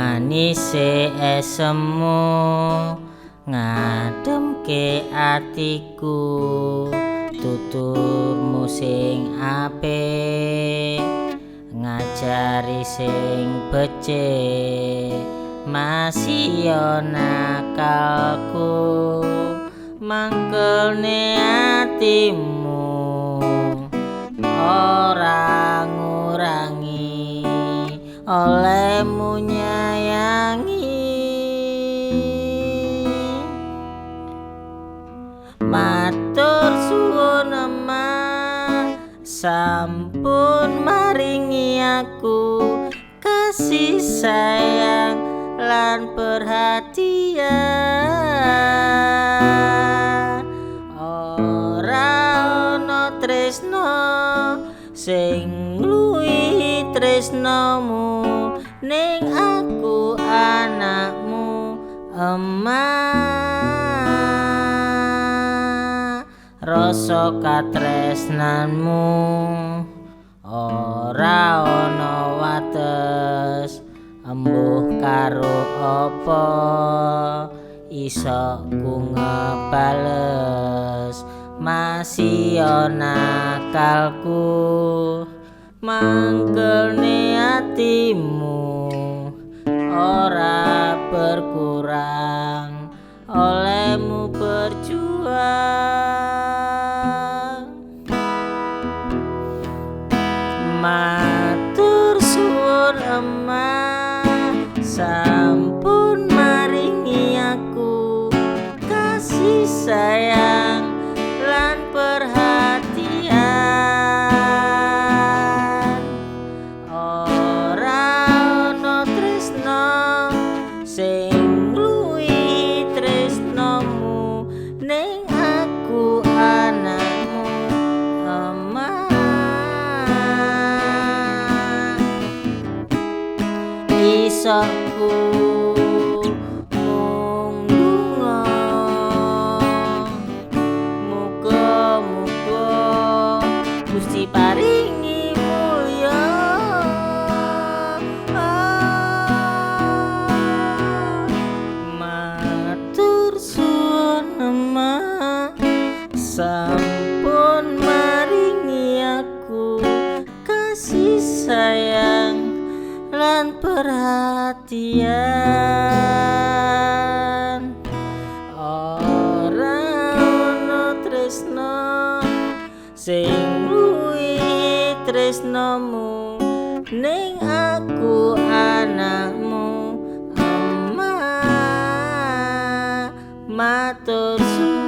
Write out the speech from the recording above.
Manise esemu ngademke atiku, tuturmu sing apik ngajari sing becik. Masih nakalku mangkelne atimu, ora ngurangi olehmu nyayangi. Matur suwun Emma, sampun maringi aku kasih sayang lan perhatian. Ora ana tresno sing ngluwihi tresnomu ning aku anakmu Emma. Rasa katresnanmu ora ana wates, embuh karo apa iso ku ngebales. Masih nakalku mangkelne atimu, ora berkurang olehmu berjuang. Matur suwun Emma, sampun maringi aku kasih sayang lan perhatian. Ora ana tresno sing ngluwihi tresnomu ning aku anakmu Emma. Isoku mung ndonga, muga-muga Gusti paringi mulya. Matur suwun Emma, sampun maringi aku kasih sayang lan perhatian. Ora ana tresno sing ngluwihi tresnomu ning aku anakmu Emma. Matur suwun.